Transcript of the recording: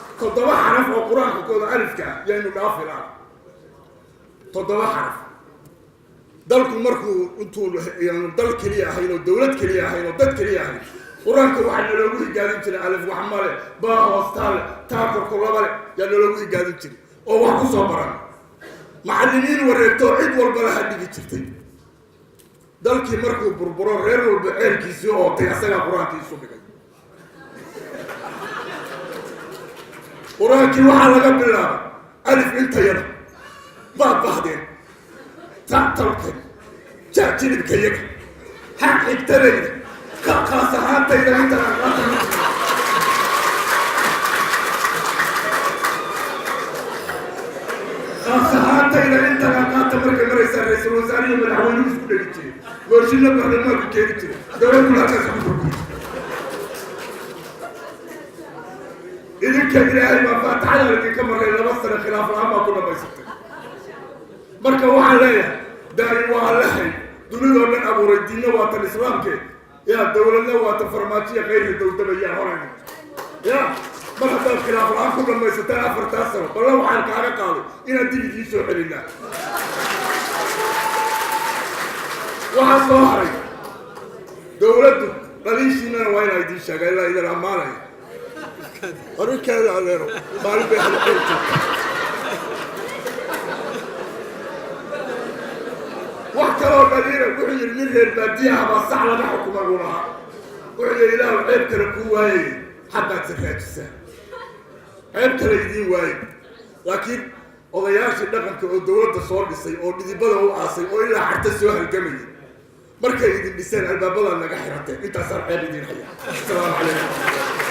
Toddoba xaraf oo Qur-aanka kooda alifka ah yaynu dhaafi laha, toddoba xaraf. Dalku markuu intuu yaanu dal keliya ahayn oo dawlad keliya ahayn oo dad keliya ahayn, Qur-aanka waxaa naloogu higaadin jiray alif wax male, baa hoostaale, taa korku laba le, yaa naloogu higaadin jiray oo wax ku soo baran. Macallimiin wareegto cid walba laha dhigi jirtay. Dalkii markuu burburo, reer walba ceelkiisii ootay, asagaa Qur-aankii isu dhigay. Qur-aankii waxaa laga bilaabay alif intayada, baad bahdeen, ta talkay, ja jilibkayaga, ha xigtadayda, ka khaas ahaantayda intaan qaata. Khaas ahaantayda intaan qaata markay maraysaa, ra-iisul wasaare iyo madaxweynuhu isku dhegi jiray, mooshinna baarlamaanku keeni jiray, dowladuna halkaas ku burburi. Idinka Ilaahay baa faatixada idinka maray, 2 sano khilaaf la-aan baa ku dhamaysatay. Marka waxaan leeyahay, daa'im waa Allahay dunidoo dhan abuuray, diinna waa tan Islaamkeed, ya dowladna waa tan Farmaajiya kayri dowdabayaa horan. Ya mar haddaad khilaaf la-aan ku dhamaysataan 4taa sano, balla waxaan kaaga qaaday inaan dib idiin soo celinaa. Waxaa soo haray dowladdu dhaliishiinana waa inaa idiin sheega, ilaa idin ammaanaya. Arrinkeeda adeero maalin bay halqeyn jirta. Wax kaloo dhaliila, wuxuu yidhi nin reer baadiyaha baa sax laga xukuma uu lahaa. Wuxuu yidhi, Ilaahu ceeb kale kuu waayay, xabbaad saraajisaa, ceeb kale idiin waayay. Laakiin odayaashii dhaqanka oo dowladda soo dhisay oo dhidibada u aasay oo ilaa xarta soo halgamayay, markay idin dhiseen albaabadaa naga xirateen. Intaasaan ceeb idiin haya. Asalaamu calaykum.